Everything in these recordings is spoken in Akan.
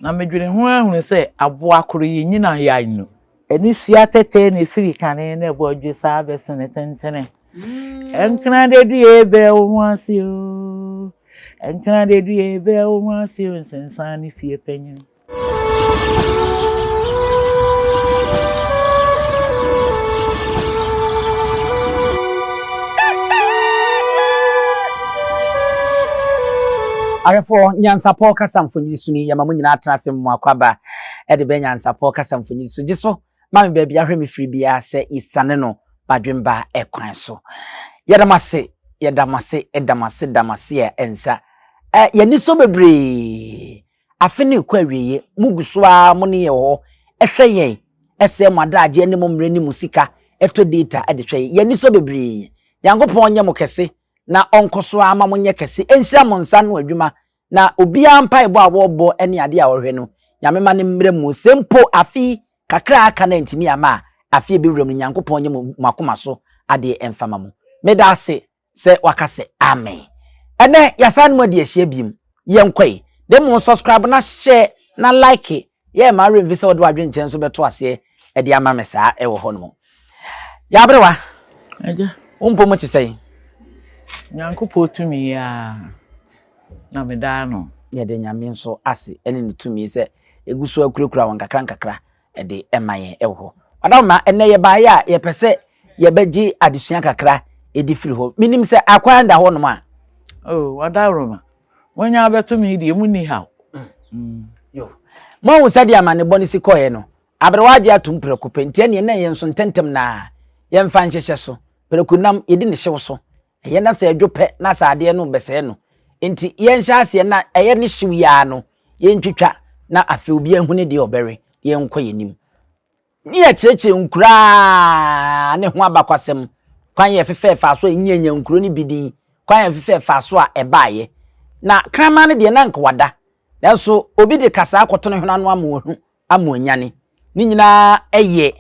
Na medwene ho ara hunu sɛ aboa koro yi nyina yɛn no. Ani sua tɛtɛɛ na ɛfiri kane na ɛbɔ dwe saa bɛsene tentene. Ɛnkra dedue brɛ wo ho ase oo, ɛnkra dedue brɛ wo ho ase oo, nsensan ne fie panyin. Ahwɛfoɔ, Nyansapɔ kasa mfonini so ni, yɛma mo nyinaa tena ase mo akwaaba de bɛ Nyansapɔ kasa mfonini so. Gye so ma me baabi ahwɛ me firi biara sɛ yɛsiane no badwemba kwan so. Yɛda mo ase, yɛda mo ase, da mo ase, da mo ase a ɛnsa. Ɛ, yɛn ani sɔ bebree. Afe no rekɔ awieeɛ, mogu so ara mo ne yɛn wɔ hɔ hwɛ yɛn, sɛe mo adagyeɛ ne mo mmerɛ ne mo sika tɔ data de hwɛ yɛn. Yɛn ani sɔ bebree. Nyankopɔn nyɛ mo kɛse na ɔnkɔ so ara ma monyɛ kɛse, nhyira mo nsa ano adwuma, na obiara mpaebɔ a wɔbɔ ne adeɛ a ɔhwɛ no, Nyame ma no mmra mu. Sɛ mpo afe yi kakra a aka no antumi amma a, afe a ɛbɛwura mu no, Nyankopɔn nyɛ mo akoma so adeɛ mfa ma mo. Meda ase sɛ waka sɛ amen. Ɛnɛ yɛasan ne mu adi ahyia biom. Yɛnkɔe. Na mmom subscribe na share na like. Yɛ mma werɛ mfi sɛ wode w'adwenkyerɛ nso bɛto aseɛ de ama me saa ɛwɔ hɔ nom. Yɛaberewa. Agya. Wo mpo mo te sɛn? Nyankopɔn tumi yi ara na meda ano. Yɛde Nyame nso ase ne ne tumi sɛ ɛgu so akurakura wɔn nkakra nkakra de ma yɛn wɔ hɔ. Ɔdawoma, ɛnnɛ yɛbaeɛ a yɛpɛ sɛ yɛbɛgye adesua kakra de firi hɔ. Menim sɛ akwan da hɔnom a. Oh, Ɔdawuroma, moanya abɛto me yi deɛ, munni haw. Mm. Yo. Moahu sɛdeɛ amanebɔ no si kɔeɛ no, aberewa agye atom prɛko pɛ, nti ɛneɛ na yɛn nso ntɛmntɛm na yɛmfa nhyehyɛ so. Prɛko nam, yɛdi ne hyew so. Ɛyɛ na sɛ ɛdwo pɛ na sɛ adeɛ no rebɛsɛe no. Nti yɛnhyɛ aseɛ na ɛyɛ ne hyew yi ara no, yɛntwitwa na afei obiara hu ne deɛ ɔbɛwe, yɛnkɔ yɛn anim. Ne yɛkyerɛkyerɛ nkuraa ne ho abakwasɛm, kwan yɛ fefɛɛ faa so a ɛnyianya nkuro no bi din, kwan yɛ fefɛɛ faa so a ɛbaeɛ. Na kraman no deɛ na anka wada, nanso obi de kasaa kɔto ne hwene ano ama wahu ama wanyane. Ne nyinaa yɛ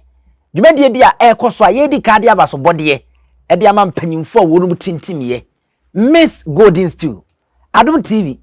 dwumadie bi a ɛrekɔ so a yɛredi kan de abasobɔdeɛ de ama mpanyinfoɔ a wɔnom tintimiɛ. Miss Golden Stew, Adom TV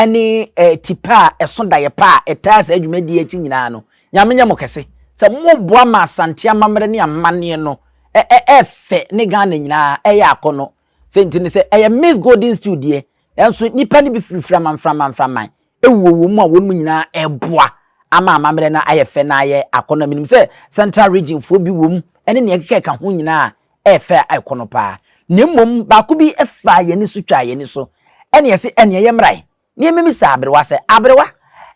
ne eh, tipa a ɛso daeɛ pa a ɛtaa saa dwumadie akyi nyinaa no, Nyame nyɛ mo kɛse sɛ moboa ma Asante amammerɛ ne amanneɛ no ɛfɛ ne Ghana nyinaa ɛyɛ akɔnnɔ. Sɛ nti ne sɛ ɛyɛ Miss Golden Stew deɛ, nanso nnipa no bi firifiri amanframan amframan wɔ wɔn mu a wɔn mu nyinaa reboa ama amammerɛ no ayɛ fɛ na ayɛ akɔnnɔ. Menim sɛ Central Region foɔ bi wɔ mu ne nea ɛkeka ho nyinaa a ɛyɛ fɛ a ɛkɔ no paa. Na mmom baako bi faa yɛn ani so twaa yɛn ani so ɛne yɛse ɛneɛ yɛmmrae na yɛmmisa aberewa sɛ, Aberewa,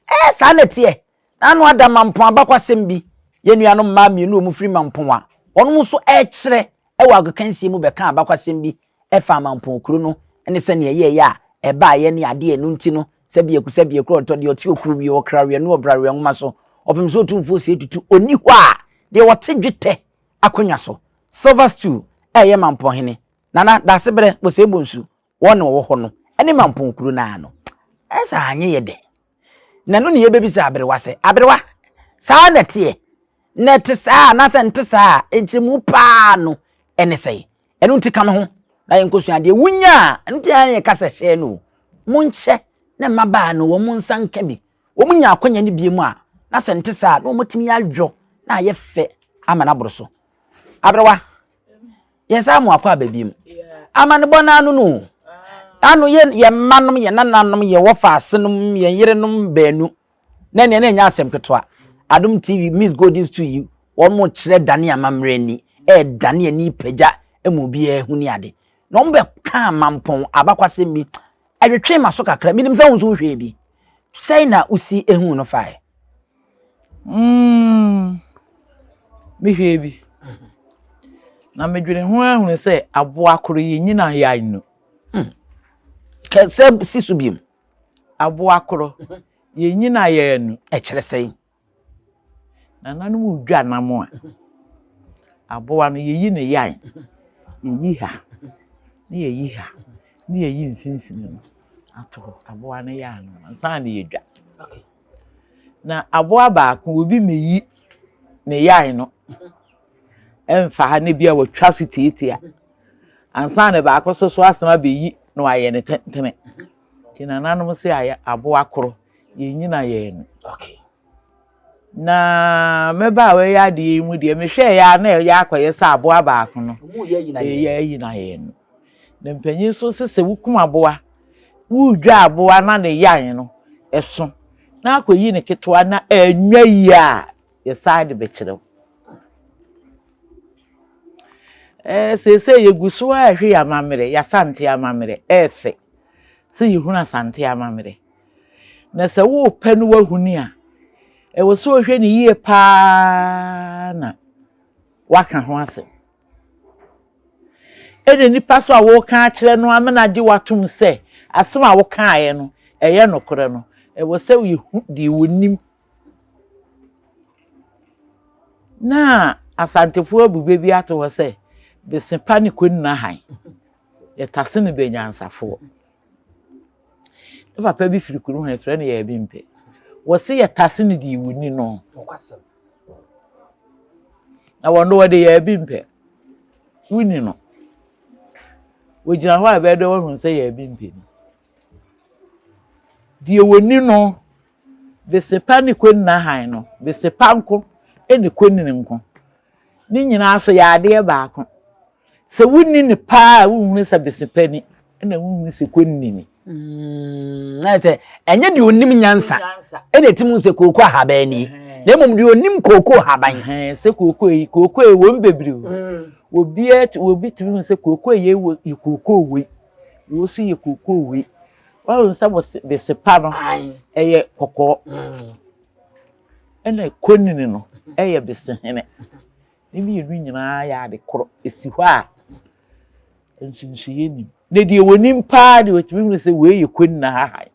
ɛɛ saa na ɛteɛ? Na ano ada Mampɔn abakwasɛm bi, yɛn nuanom mmaa mmienu a wɔfiri Mampɔn a wɔn nso rekyerɛ wɔ agokansie mu bɛkaa abakwasɛm bi ɛfa Amampɔn kuro no ne sɛdeɛ ɛyɛeɛ a ɛbaeɛ ne adeɛ ɛno nti no sɛbiaku sɛbiaku ɔtɔ deɛ ɔte okuro wie ɔkra weɛ ne ɔbra weɛ nwoma so ɔpem sɛ otumfoɔ sie tutu ɔnni hɔ a deɛ ɔte dwetɛ akonnwa so silver stool a ɛyɛ Mampɔn hene Nana Dasebrɛ Osei Bonsu wɔn na wɔwɔ hɔ no ne Mampɔn kuro no ara no ɛsɛ anyɛ yɛ dɛ na ɛno ne yɛbɛbisa aberewa sɛ aberewa saa na ɛteɛ na ɛte saa anaasɛ nte saa a nkyerɛmu paa no ɛne sɛe ɛno nti ka me ho na yɛnkɔsua adeɛ wonya a ɛno nti na yɛka sɛ hyɛ no monkyɛ na mmabaa no wɔn nsa nka bi wɔn nya akwanya no bie mu a na sɛ nte saa na wɔatumi ayɔ na ayɛ fɛ ama no aboro so aberewa Yɛsan mu akɔ aba bio. Amanebɔ no ano no o. Ano yɛ yɛn mmanom, yɛn nananom, yɛn wɔfaasenom, yɛn yerenom baanu. Na nea na ɛnyɛ asɛm ketewa. Adom TV, Miss Golden Stool yi, wɔn mo kyerɛ dane amammerɛ ani, ɛredane ani pagya ma obiara hu ne ade. Na wɔn bɛka amampɔn abakwasɛm bi, ɛtwetwee m'aso kakra. Menim sɛ wo nso wohwɛɛ bi. Sɛn na wosi ehuu no fae? Mm, mehwɛɛ bi. Na medwene ho ahunu sɛ aboa koro yi nyina yɛ anu. Hmm. Sɛ si so biom. Aboa koro yɛ nyina yɛ anu. Ɛkyerɛ sɛn? Nananom redwa nam a, aboa no yɛyi ne yan, yɛyi ha, ne yɛyi ha, ne yɛyi mfimfini no ato hɔ. Aboa no yɛ ano ansa na yɛdwa. Na aboa baako obi meyi ne yan no ɛmfa ha ne bi a wɔtwa so tiatia ansa na baako so so asan abɛyi na wayɛ ne tentene. Nti nananom se ayɛ aboa koro yɛn nyina yɛn no. Okay. Na mɛba a wɔyɛ adeɛ yi mu deɛ, mehwɛeɛ ara na ɛyɛ akɔyɛ sɛ aboa baako no. Ɛyɛ ayi na yɛn no. Na mpanyin nso se sɛ wokum aboa, woredwa aboa na ne yan no ɛso, na akɔyi ne ketewa na ɛnwa yie a, yɛsan de bɛkyerɛ wo. Ɛɛ seesei yɛgu so ara rehwɛ yɛn amammerɛ, yɛn Asante amammerɛ, ɛyɛ fɛ sɛ yɛhunu Asante amammerɛ. Na sɛ worepɛ no woahunu a, ɛwɔ sɛ wohwɛ no yie paa na woaka ho asɛm. Ɛna nipa so a woreka akyerɛ no amena agye watom sɛ asɛm a wokaeɛ no ɛyɛ nokorɛ no, ɛwɔ sɛ yɛhu deɛ wɔnim. Na Asantefoɔ abu bɛ bi ato hɔ sɛ, bese pa ne kɔnina han, yɛtase no bɛnyansafoɔ. Ne papa bi firi kurom ha, yɛfrɛ no Yɛɛbempɛ. Wɔse yɛtase no deɛ wɔni no. Na wɔn no wɔde Yɛɛbempɛ. Wonni no. Wɔgyina hɔ a ɛbɛyɛ dɛ wɔahunu sɛ Yɛɛbempɛ ni. Deɛ wɔni no, besepa ne kɔnina han no, besepa nko ne kɔnini nko. Ne nyinaa nso yɛ adeɛ baako. Sɛ wonni no paa a, wonhunu sɛ besepa ni, ɛna wonhunu sɛ kɔnini ni. Mm, na sɛ ɛnyɛ deɛ onim nyansa ɛna ɛti mu sɛ kooko ahaban ni, na mmom deɛ onim kooko ahaban. Sɛ kooko yi, kooko yi wɔn bebree o. Obiara obi tumi hu sɛ kooko yi yɛ kooko wei, wei nso yɛ kooko wei. Wɔn sɛ besepa no ɛyɛ kɔkɔɔ, ɛna kɔnini no ɛyɛ besehene. Ne mmienu nyinaa yɛ ade korɔ. Ɛsi hɔ a, nsunsuiɛ nnim. Na deɛ wɔnim paa deɛ wɔtumi hunu sɛ wei yɛ kɔnina hahan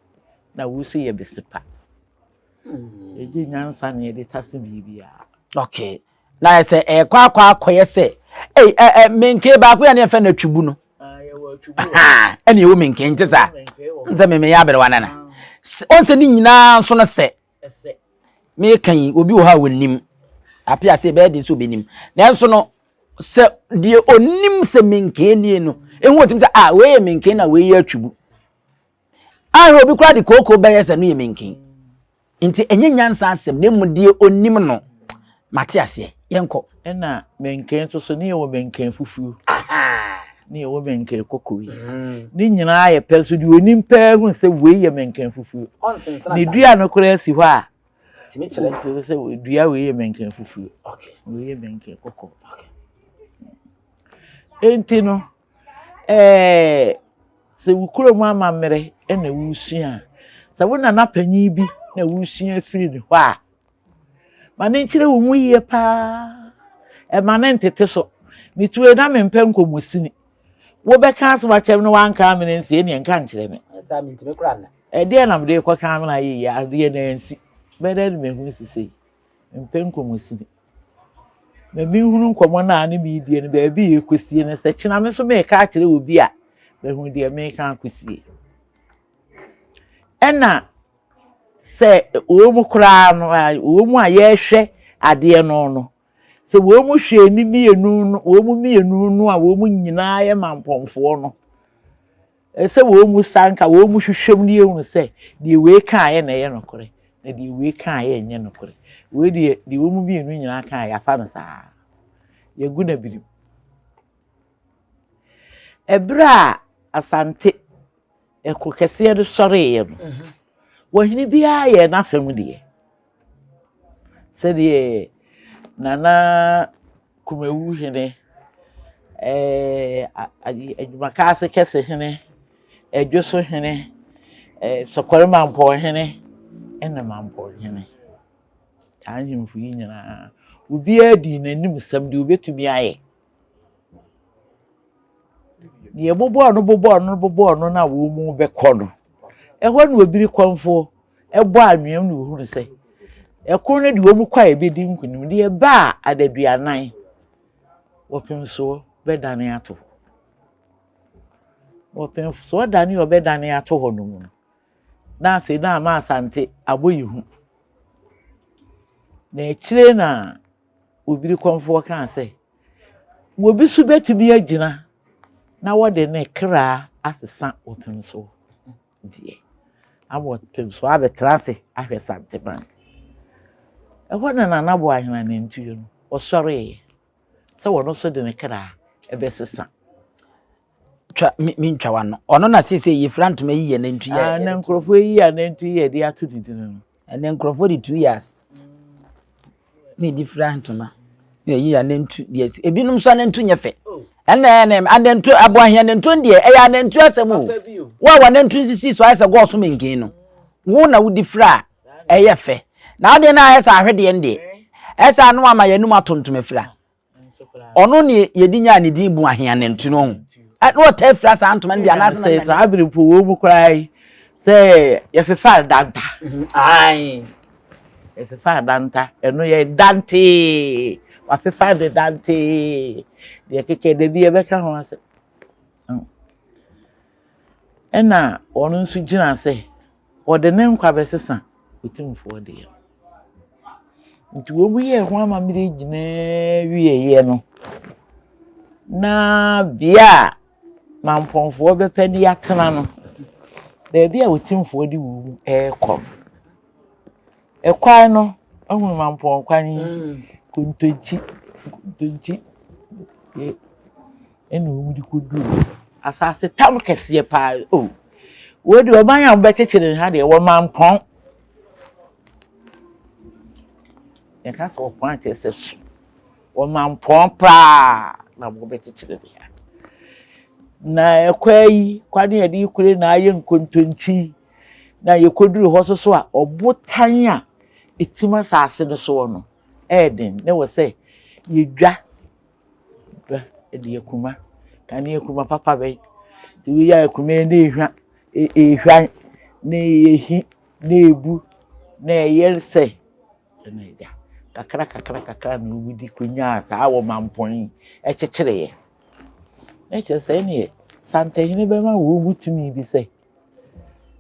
na wei nso yɛ besepa. Ɛgye nyansa na yɛde tase biribiara. Okay. Na yɛ sɛ ɛkɔ akɔ akɔyɛ sɛ ei ɛ ɛ menke baako yɛ ne yɛfɛ no atwibu no. Ɛna ɛwɔ menke nte saa. Nsɛ memeyɛ aberewa nana. Ɔnsɛ ne nyinaa nso no sɛ Meka yi, obi wɔ hɔ a ɔnnim. Ape ase ɛbɛyɛ den sɛ ɔbɛnim. Nanso no, sɛ deɛ ɔnim sɛ menkee nie no, ɛhu ɔtumi sɛ, ah, wei yɛ menkee na wei yɛ atwibu. Ahwɛ obi koraa de kooko bɛyɛ sɛ no yɛ menkee. Nti ɛnyɛ nyansa asɛm, na mmom deɛ ɔnim no. Mate aseɛ. Yɛnkɔ. Ɛna menkee nso so, ne yɛwɔ menkee fufuo. Ne yɛwɔ menkee kɔkɔɔ yi. Mm. Ne nyinaa yɛ pɛ nso deɛ onim pɛɛ hu sɛ wei yɛ menkee fufuo. Ne dua no koraa si hɔ a. Tumi kyerɛ. Tumi sɛ dua wei yɛ menkee fufuo. Wei yɛ menkee kɔkɔɔ. Enti no, ɛɛ sɛ wo kurom amammerɛ na wosua a, sɛ wo nana panyin bi na wosua firi ne hɔ a, Ma no nkyerɛ wo mu yie paa. Ɛma no ntete so. Metue na mempɛ nkɔmmɔsini. Wobɛka asɛm akyerɛ me na woanka amene nsi ɛneɛ nka nkyerɛ me. Ɛdeɛ na mede rekɔka amene ayɛ yie adeɛ na ansi. Bɛyɛ dɛn na mahu sisei? Mempɛ nkɔmmɔsini. Ma menhunu nkɔmmɔ no a ne meredie no baabi a ɛrekɔsie no sɛ kyena me nso mereka akyerɛ obi a mahunu deɛ mereka akɔsie. Ɛna Sɛ wɔn koraa no a, wɔn a yɛrehwɛ adeɛ no no, sɛ wɔn hwɛ ne mmienu no, wɔn mmienu no a wɔn nyinaa yɛ mampɔnfoɔ no, ɛsɛ wɔn mu sanka, wɔn mu hwehwɛ mu ne yɛhunu sɛ deɛ wei kaeɛ na ɛyɛ nokorɛ, na deɛ wei kaeɛ nyɛ nokorɛ. Wei deɛ, deɛ wɔn mmienu nyinaa kaeɛ, yɛafa no saa. Yɛagu no abirim. Ɛberɛ a Asante Ɛko kɛseɛ no sɔreeɛ no, ɔhene biara yɛɛ n'asɛm deɛ. Sɛdeɛ Nana Kumawu hene, ɛɛ Adwumakaase kɛse hene, Adwoso hene, ɛɛ Sɔkɔre Mampɔn hene ɛne Mampɔn hene. Saa ahemfo yi nyinaa, obiara dii n'anim sɛm deɛ obetumi ayɛ. Deɛ ɛbobɔɔ no bobɔɔ no bobɔɔ no na wɔn mu bɛkɔ no, ɛhɔ na obiri kɔmfoɔ ɛbɔ anwea mu na ohunu sɛ ɛko no deɛ wɔn kɔ a ɛbɛdi nkunim deɛ ɛba a adaduanan wɔpem soɔ bɛdane ato hɔ. Wɔpem soɔ dane a ɔbɛdane ato hɔ no mu no, na afei na ama Asante abɔ yi hu. Na akyire na obiri kɔmfoɔ kaa sɛ, Obi nso bɛtumi agyina na wɔde ne kra asesa ɔpemsoɔ deɛ ama ɔpemsoɔ abɛtena ase ahwɛ Santeman. Ɛhɔ na Nana Boahene Anantwie no, ɔsɔreeɛ sɛ ɔno nso de ne kra bɛsesa. Twa me mentwa w'ano. Ɔno na seesei yɛfira ntoma yi yɛ nantwi yɛ. Ah, na nkurɔfoɔ yi anantwi yɛ de ato ne dini no. Ɛnɛ nkurɔfoɔ de 2 years na ɛdi fira ntoma na ɛyi anantu deɛ ebinom nso anantu nyɛ fɛ. Ɛnna ɛnɛ anantu aboahia anantu deɛ ɛyɛ anantu asɛm o. Wo a w'anantu nsisi so ayɛ sɛ gɔɔso menken no. Wo na wodi fira a ɛyɛ fɛ. Na adeɛ no ayɛ sɛ ahwedeɛ no deɛ ɛsɛ ano ama yɛn anum ato ntoma fira. Ɔno ne yɛde nyaa ne din bu aheanantu no ho. Na ɔtaa fira saa ntoma no bi anaasɛ na saa bere mpo wɔ mu koraa yi sɛ yɛfefa adanta. Ae. Yɛfefa adanta, ɛno yɛ dantee, wafefa de dantee. Deɛ kɛkɛ da bi yɛbɛka ho asɛm. Ɛna ɔno nso gyina sɛ wɔde ne nkwa bɛsesa Otumfoɔ deɛ. Nti wɔn yɛɛ ho amammerɛ nyinaa wieeɛ no, na bea a Mampɔnfoɔ bɛpɛ de atena no, baabi a Otumfoɔ de wɔn rekɔ no, ɛkwan no, woahunu Mampɔn kwan yi, nkontonkyi, nkontonkyi, ɛna wɔde kɔduruu hɔ. Asase tam kɛseɛ paa o. Wei deɛ ɔman a wɔbɛkyekyere ha deɛ wɔ Mampɔn. Yɛka sɛ ɔpɔn a kyerɛ sɛ so. Wɔ Mampɔn paa na wɔbɛkyekyere de ha. Na ɛkwan yi, kwan a yɛde rekɔ yi na ayɛ nkontonkyi. Na yɛkɔduru hɔ nso so a, ɔbotan a ɛtim asase no soɔ no, ɛyɛ den na ɛwɔ sɛ yɛdwa ba de akuma. Kane akuma papa bɛn. Nti woyɛ akuma yi na ehwa ehwan na ehi na ebu na ɛyɛ sɛ ɛna agya kakra kakra kakra na wodi konyaa saa wɔ mampɔn yi ɛkyekyereeɛ. Na kyerɛ sɛ ɛneɛ Santehene bɛma wɔn mu tumi bi sɛ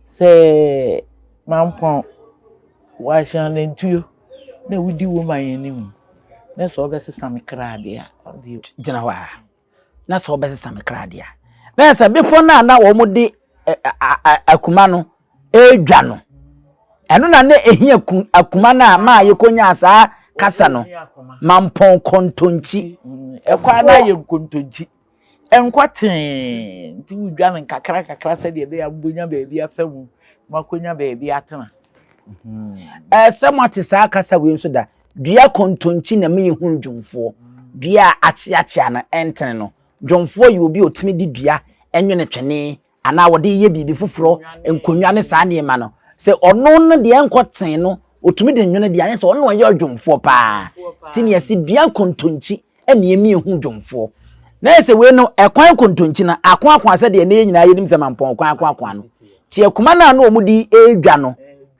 Sɛ mampɔn wɔahyɛ anantuo na wodi wo man anim na sɛ wɔbɛsesa me kra deɛ a, ɔde. Gyina hɔ a, na sɛ wɔbɛsesa me kra deɛ a. Na yɛ sɛ bepɔ no a na wɔde akuma no redwa no, ɛno na na ɛhia akuma no a maa yɛkɔnyaa saa kasa no, mampɔn kɔntɔnkyi. Ɛkwan no ayɛ nkontonkyi. Ɛnkɔ tee, nti wodwa no nkakra nkakra sɛdeɛ ɛbɛyɛ a mobɛnya baabi afa mu, moakɔnya baabi atena. Ɛɛ sɛ moate saa kasa wei nso da, dua kontonkyi na ɛma yɛhunu dwomfoɔ. Dua a akyeakyea no ɛntene no. Dwomfoɔ yɛ obi a ɔtumi de dua nwene twene anaa wɔde yɛ biribi foforɔ, nkonnwa ne saa nneɛma no. Sɛ ɔno no deɛ ɛnkɔ tee no, ɔtumi de nwene deɛ ayɛ sɛ ɔno na ɔyɛ ɔdwomfoɔ paa. Nti ne yɛse dua kontonkyi ɛna ɛmi ehu dwomfoɔ. Na yɛ sɛ wei no ɛkwan kontonkyi no akoakoa sɛdeɛ ɛnɛ yɛn nyinaa yɛnim sɛ mampɔn kwan akoakoa no. Nti akuma no a na wɔn de redwa no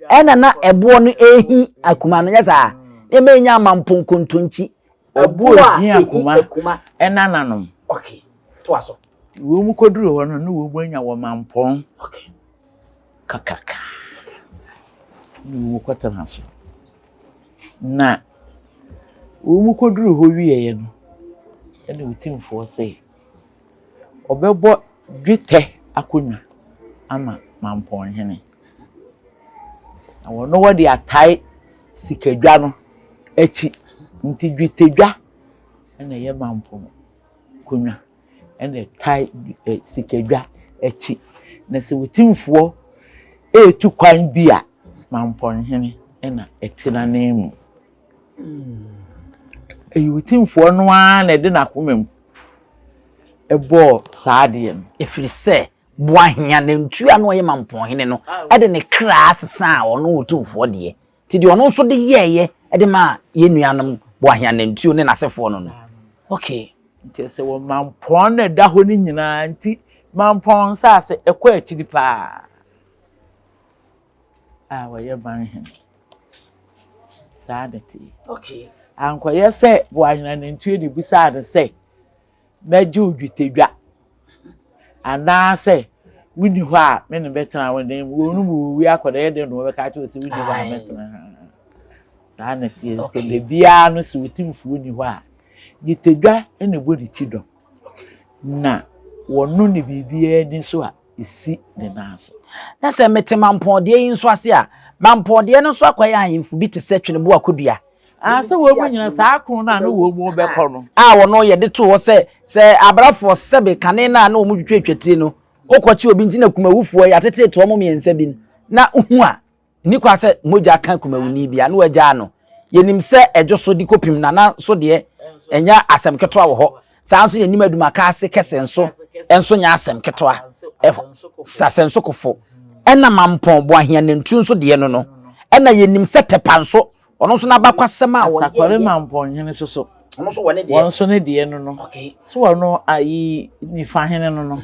ɛna na ɛboɔ no ɛrehi akuma no nyɛ saa na ɛma yɛnya mampɔn kontonkyi ɛboɔ a ɛhi akuma ɛnananom. Okay, toa so. Wɔn kɔduru hɔ no na wɔn anya wɔ mampɔn okay. kakraka na wɔn kɔtena so. Na wɔkɔduruu hɔ wieeɛ no, ɛnna Otumfoɔ se ɔbɛbɔ dwetɛ akonnwa ama Mampɔnhene. Na wɔno wɔde atae sikadwa no akyi. Nti dwetɛdwa na ɛyɛ Mampɔn akonnwa. na ɛtae sikadwa akyi. Na sɛ Otumfoɔ retu kwan bi a, Mampɔnhene na ɛte n'ananmu. Ɛyɛ Otumfoɔ no ara na ɛde n'akoma mu bɔɔ saa adeɛ no. Ɛfiri sɛ Boahene nantwie a na ɔyɛ Mampɔnhene no de ne kra sesaa ɔno Otumfoɔ deɛ. Nti deɛ ɔno nso de yɛɛyɛ de maa yɛn nuanom Boahe Anantuo ne n'asefoɔ no no. Okay. Nti sɛ wɔ Mampɔn na ɛda hɔ no nyinaa nti Mampɔn nsaase ɛkɔ akyiri paa a wɔyɛ manhene. Saa na ɛteɛ. Okay. Ankɔyɛ sɛ Boahe Anantuo na ebisaa no sɛ mɛgye wo dwetɛdwa, anaasɛ wonni hɔ a me ne bɛtena wo dan mu. Wɔn mu wɔwi akɔ na ɛyɛ dɛn na wɔbɛka akyerɛ wo sɛ wonni hɔ a mɛtena ha. Saa na ɛteɛ. Sɛ da biara no sɛ otumfoɔ nni hɔ a, dwetɛdwa na ɛbɔ ne ti dɔm. Na wɔno ne biribiara ni so a ɛsi ne nan so. Na sɛ mete mampɔndeɛ yi nso ase a, mampɔndeɛ no nso akɔyɛ ahemfo bi te sɛ Tweneboa Kodua. Ah, sɛ wɔn mu nyina saa ko no a na wɔn mu bɛkɔ no. A wɔn yɛde too hɔ sɛ sɛ abrafoɔ sɛbe kane no a na wɔn twitwa tire no, wokɔkye obi nti na kumawufoɔ yɛateteete wɔn mmiɛnsa bi na wohu a, nni kwa sɛ mogya ka kumawuni bi a na wɔagyaa no. Yɛnim sɛ ɛdwo so de kɔpem nana so deɛ ɛnyɛ asɛm ketewa wɔ hɔ. Saa nso yɛnim adumaka ase kɛse nso nso nyɛ asɛm ketewa. Ɛhɔ sasɛnso kofo. Ɛna mampɔn boahea nantuo nso deɛ no no. Ɛna yɛnim sɛ tɛpa nso ɔno nso n'abakwasɛm a wɔyɛ. Asakɔre mampɔn hene nso so. Ɔno nso wɔ ne deɛ. Wɔn nso ne deɛ no no. Okay. So ɔno ayi nifa hene no no.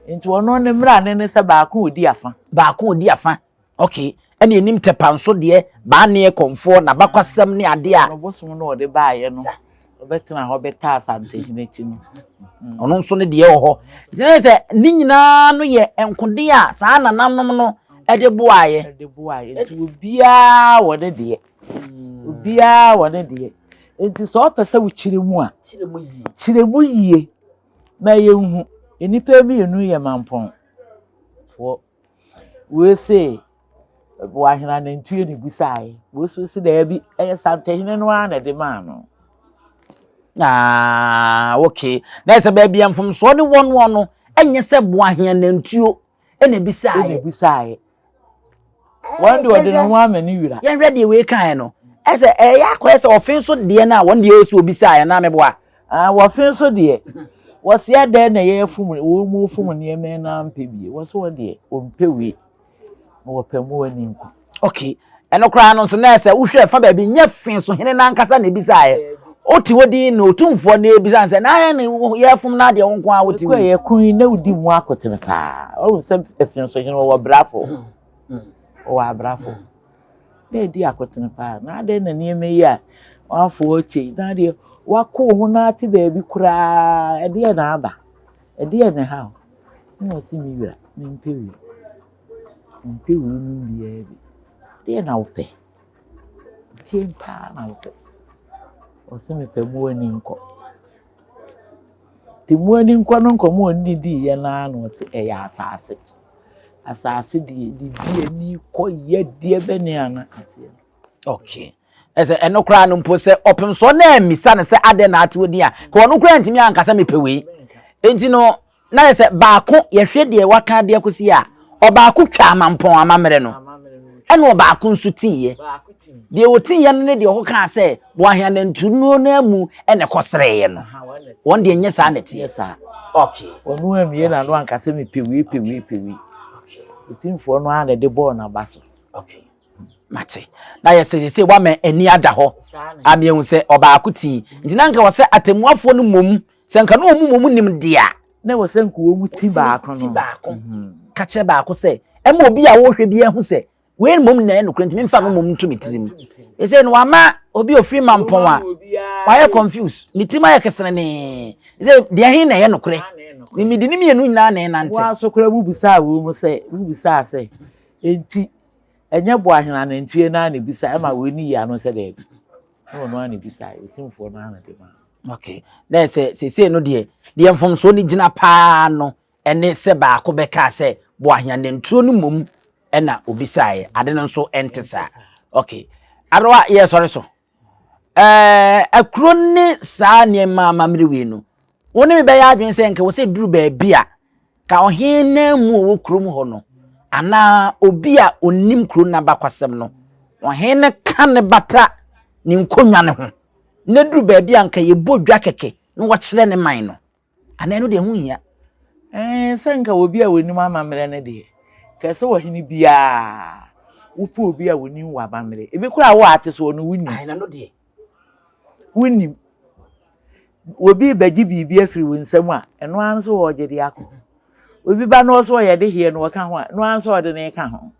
Nti ɔno ne mmara ne ne sɛ baako odi afa. Baako odi afa. Okay, ɛna enim tɛpa nso deɛ baaneɛ kɔnfoɔ n'abakwasɛm ne adeɛ a. Ɔno bosom no ɔde baayɛ no ɔbɛtena hɔ bɛta Asantehene akyi no. Ɔno nso ne deɛ wɔ hɔ. Nti na sɛ ne nyinaa no yɛ nkoden a saa nananom no de boaeɛ. De boaeɛ. Nti obiara wɔ ne deɛ. Obiara wɔ ne deɛ. Nti sɛ ɔpɛ sɛ wokyerɛ mu a. Kyerɛ mu yie. Kyerɛ mu yie na yɛnhu. Nnipa mmienu yɛ mampɔnfoɔ. Wei se Boahene anantwie na ebisaeɛ. Wei nso se daabi, ɛyɛ Santehene no ara na ɛde maa no. Ah, okay. Na ɛsɛ baabi a mfomsoɔ ne wɔ noɔ no, ɛnyɛ sɛ Boahene anantuo na ebisaeɛ. Ɛna ebisaeɛ. Wɔn deɛ ɔde ne ho ama ne wura. Yɛnhwɛ deɛ wei kaeɛ no. Ɛsɛ ɛyɛ akɔyɛ sɛ ɔfe nso deɛ no a wɔn deɛ ɛsɛ obisaeɛ na meboa. Ah, wɔfe nso deɛ, wɔse adɛn na yɛfom wɔn mu fom nneɛma na mpɛ bie. Wɔse wɔn deɛ wɔmpɛ wei na wɔpɛ mmoa ni nko. Okay, ɛno koraa no nso na ɛsɛ wohwɛ fa baabi nyɛ fe so hene n'ankasa na ebisaeɛ. Wote hɔ din na otumfoɔ na ebisa sɛ na ayɛ na yɛfom na adeɛ wo nko ara wote wei. Ɛkɔ yɛ kun yi na wodi mu akotene paa. Ɔhu sɛ efe so hene wɔwɔ brafo. Wɔwɔ abrafo. Na edi akotene paa. Na adɛn na nneɛma yi a wɔafo akyɛ yi, na adeɛ wako wo ho na ate baabi koraa, ɛdeɛ na aba? Ɛdeɛ na ɛha wo? Na ɔse me wura, mempɛ wei. Mempɛ wei nom biara bi. Ɛdeɛ na wopɛ? Ɛdeɛn paa na wopɛ? Ɔse mepɛ mmoa ani nkɔ. Nti mmoa ani nkɔ no nkɔmmɔ a ɔne diiɛ no ara na ɔse ɛyɛ asase. Asase deɛ didi ani kɔ yɛ deɛ bɛne ana aseɛ no. Okay. Ɛsɛ ɛno koraa no mpo sɛ ɔpemsoɔ na ammisa no sɛ adɛn na ate odin a, ka ɔno koraa ntumi anka sɛ mepɛ wei. Enti no, na yɛ sɛ baako yɛhwɛ deɛ waka adeɛ akɔsi a, ɔbaako twa amampɔn amammerɛ no, ɛna ɔbaako nso tiiɛ. Deɛ ɔtiiɛ no ne deɛ ɔkɔkaa sɛ Boahe anantunuo no amu na ɛkɔsrɛeɛ no. Wɔn deɛ nyɛ saa na ɛteɛ. Okay. Ɔno ammie n'ano anka sɛ mepɛ wei, pɛ wei, pɛ wei. Otumfoɔ no ara na ɛde bɔɔ n'aba so. Okay. Mate. Na yɛ sɛ sɛ wama ani ada hɔ. Ama ehu sɛ ɔbaako tii. Nti na nka wɔ sɛ atemmuafoɔ no mmom, sɛ nka na wɔn mmom nim deɛ a. Na wɔ sɛ nka wɔn ti baako no. Ti baako. Ka kyerɛ baako sɛ, ɛma obi a wɔrehwɛ bi ahu sɛ Wei mmom na ɛyɛ nokorɛ nti memfa no mmom nto me tirim. Ɛsɛ no wama obi ofiri mampɔn a wayɛ confuse ne tirim ayɛ keserenee sɛ deɛ he na ɛyɛ nokorɛ. Mede ne mmienu nyinaa na ɛnante. Wo ara koraa wobisaa wei mu sɛ wobisaa sɛ enti ɛnyɛ boahene anantwie no ara na ebisa ɛma wei ne yi ano sɛ daabi na ɔno ara na ebisaeɛ otumfoɔ no ara na de maa. Okay na ɛsɛ seesei no deɛ deɛ mfomsoɔ no gyina paa no ɛne sɛ baako bɛkaa sɛ boahene anantwie no mmom ɛna obisaeɛ ade no nso ɛnte saa okay aberewa yɛ sɔre so ɛɛ akuro ne saa nneɛma amammerɛ wei no wɔn ne me bɛyɛ adwene sɛ nka wɔ sɛ duru baabi a ka ɔhen nan mu ɔwɔ kurom hɔ no anaa obi a onim kuro no abakwasɛm no ɔhen no ka ne bata ne nkonnwa no ho na duru baabi a nka yɛbɔ dwa kɛkɛ na wɔkyerɛ ne man no Anaa ɛno deɛ ɛho nhia? Ɛɛ, sɛ nka obi a onim amammerɛ no deɛ, nka ɛsɛ ɔhene biara wopɛ obi a onim w'amammerɛ. Ebi koraa wo a ate soɔ no wonim. Ae, na no deɛ. Wonim. Obi rebɛgye biribi afiri wo nsam a, ɛno ara nso ɔregye de akɔ. Obi ba na ɔsɛ ɔyɛ de heɛ no ɔka ho a, ɛno ara nso ɔde no reka ho.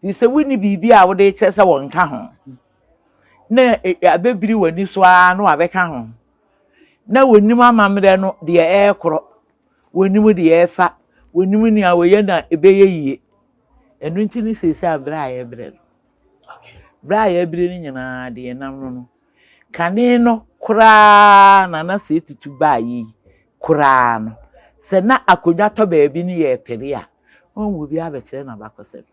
Nti sɛ wonni biribi a wode rekyerɛ sɛ wɔnka ho, na abɛbiri w'ani so ara na wabɛka ho, na wɔnim amammerɛ no deɛ ɛrekorɔ, wɔnim deɛ ɛrefa, wɔnim nea wɔyɛ na ɛbɛyɛ yie. Ɛno nti ne seesei a berɛ a yɛbrɛ no. Berɛ a yɛbrɛ no nyinaa deɛ ɛnam no no, kane no koraa na na sɛ etutu baa yi koraa no, sɛ na akonnwa tɔ baabi no yɛ pere a, na wɔn mu obiara bɛkyerɛ n'abakɔsɛm.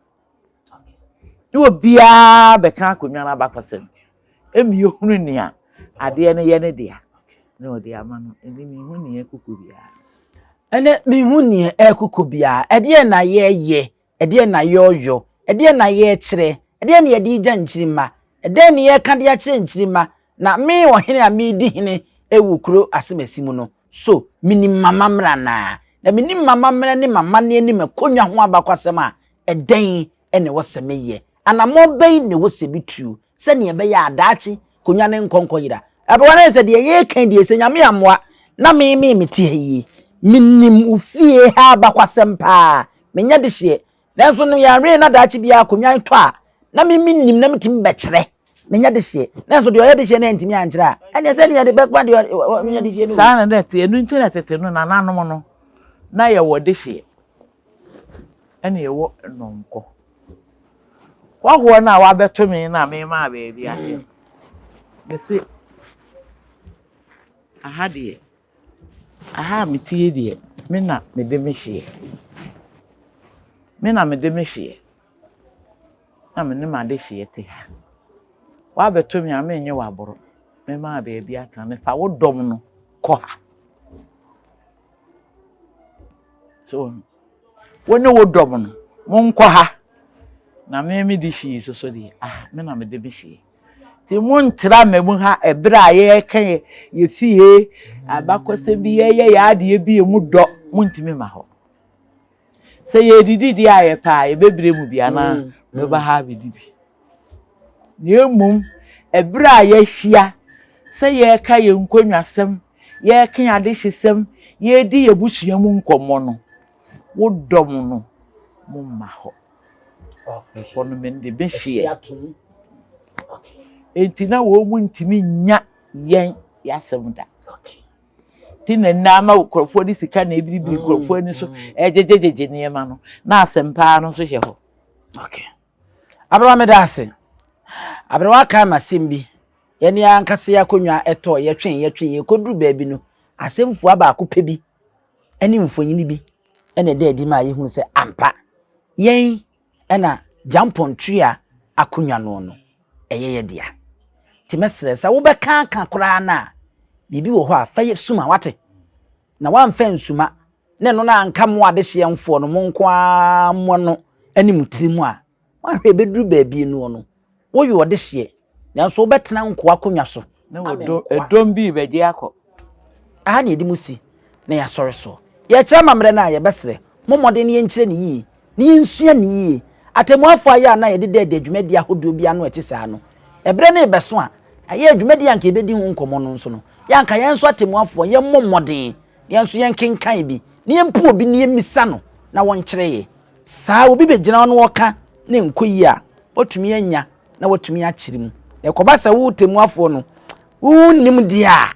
Na obiara bɛka akonnwa no abakɔsɛm. Ɛmi yɛhunu nea adeɛ no yɛ ne dea na ɔde ama no. Ɛnde menhu nea ɛkokɔ biara. Ɛnɛ menhu nea ɛkokɔ biara. Ɛdeɛn na yɛyɛ? Ɛdeɛn na yɛɔyɔ? Ɛdeɛn na yɛkyerɛ? Ɛdeɛn na yɛde regya nkyirimma? Ɛdɛn na yɛreka de akyerɛ nkyirimma? Na me ɔhene a meredi hene wɔ kuro asemasi mu no, so menim m'amammerɛ anaa? Na menim m'amammerɛ ne m'amanneɛ ne m'akonnwa ho abakwasɛm a, ɛdɛn na ɛwɔ sɛ meyɛ? Anammɔn bɛn na ɛwɔ sɛ metuo sɛdeɛ ɛbɛyɛ a daakye konwa no nkɔ nkɔyera? Aberewa no ayɛ sɛ deɛ yɛreka yi deɛ, sɛ Nyame ammoa na me me mete ha yi, menim wo fie ha abakwasɛm paa, menyɛ dehyeɛ, nanso no yɛanwene na daakye biara konwan tɔ a, na me mennim na metumi bɛkyerɛ, menyɛ dehyeɛ, nanso deɛ ɔyɛ dehyeɛ no antumi ankyerɛ a, ɛnneɛ sɛdeɛ yɛde bɛma deɛ ɔnyɛ dehyeɛ no. Saa na na ɛte, ɛno nti na tete no nananom no, na yɛwɔ dehyeɛ. Ɛna yɛwɔ nnɔnkɔ. Hɔhoɔ no a wabɛto me no a memaa baabi ate no, mese aha deɛ, aha a mete yi deɛ, me na mede me hyeɛ. Me na mede me hyeɛ. Na me ne m'adehyeɛ te ha. Woabɛto me a, menyɛ wo aboro. Memaa baabi atena no, fa wo dɔm no kɔ ha. So wo ne wo dɔm no, monkɔ ha, na me me de hyii so so deɛ, ah, me na mede me hyie. Nti montra mma mu ha ɛberɛ a yɛreka yɛ yɛ fie abakɔsɛm bi, yɛyɛ yɛ adeɛ bi emu dɔ, montumi ma hɔ. Sɛ yɛredidi deɛ a yɛpɛ a, yɛbɛbire mu bi anaa mm, mɛba ha abɛdi bi. Na mmom, ɛberɛ a yɛahyia sɛ yɛreka yɛn nkonnwasɛm, yɛreka yɛn adehyesɛm, yɛredi yɛn abusua mu nkɔmmɔ no, wo dɔm no, momma hɔ. Ɛhɔ no mede bɛhyeɛ. Enti na wɔn mu ntumi nnya yɛn yɛasɛm da. Nti na nnɛ ama nkurɔfoɔ de sika na ebiribiri mm, nkurɔfoɔ ani so mm. ɛgyegyegyegye nneɛma no na asɛm paa no nso hyɛ hɔ. Okay. Aberewa meda ase. Aberewa kae m'asɛm bi. Yɛne ankasa yɛn akonnwa ɛtɔɔ yɛtwee yɛtwee yɛkɔduru baabi no asɛmfua baako pɛ bi ne mfonini bi na ɛda adi ma yɛhunu sɛ ampa yɛn ɛna gyampɔntua akonnwa no no ɛyɛ yɛ dea. Nti mɛsrɛ sɛ wobɛka aka koraa no a biribi wɔ hɔ a fa yɛ suma wate na woamfa nsuma na ɛno no anka mo adehyeɛ mfoɔ no mo nko ara mo ano ne mo tiri mu a, woahwɛ ɛbɛduru baabi noɔ no, woyɛ ɔdehyeɛ, nanso wobɛtena nkoa akonnwa so. Na ɛdɔm bi rebɛgye akɔ. Aha na yɛde mo si na yɛasɔre soɔ. Yɛrekyerɛ amammerɛ no a, yɛbɛsrɛ mo mmɔden na yɛnkyerɛ no yie, na yɛnsua no yie. Atemmuafoɔ a yɛ a na yɛde dɛɛdɛɛ dwumadie ahodoɔ bi ano a ɛte saa no, ɛberɛ no rebɛso a, ɛyɛ dwumadie a anka yɛbɛdi ho nkɔmmɔ no nso no, yɛ anka yɛn nso atemmuafoɔ yɛmmɔ mmɔden Yɛn nso yɛnkenkan bi, na yɛmpo obi na yɛmmisa no na wɔnkyerɛ yɛn. Saa obi bɛgyina hɔ na ɔka na ɛnkɔ yie a, watumi anya na watumi akyerɛ mu. Na ɛkɔba sɛ wo tɛmmuafoɔ no, wonnim deɛ a,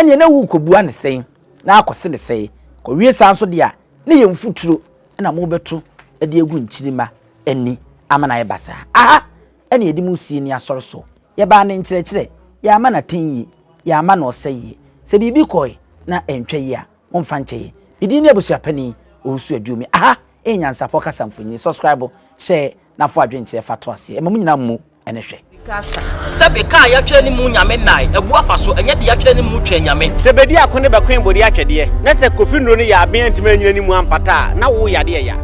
ɛnneɛ na worekɔbua no sɛn na akɔse no sɛn. Kɔwie saa nso deɛ a, na yɛn mfuturo na mobɛto de agu nkyirimma ani ama no ayɛ basaa. Aha na yɛde mo sie ne asɔre so. Yɛbaa ne nkyerɛkyerɛ, yɛamma no atɛnyie, yɛamma no ɔsɛeɛ. Sɛ biribi kɔe na ɛntwa yie a, momfa nkyɛ yɛn. Me din ne Abusuapanin Owusu Aduomi. Aha yɛ Nyansapɔ Kasa Mfonini. Subscribe, share, na fa w'adwenkyerɛ fa to aseɛ. Ɛma mo nyinaa mmu ne hwɛ. Sɛbe ka a yɛatwerɛ ne mu Nyame nnae, abu afa so, ɛnyɛ deɛ yɛatwerɛ ne mu Twɛn Nyame. Sɛ bedi ako ne bɛkoe bode atwɛdeɛ, na sɛ Kofi nnuro no yɛ aben antumi anyina ne mu ampata a, na wo yadeɛ ya.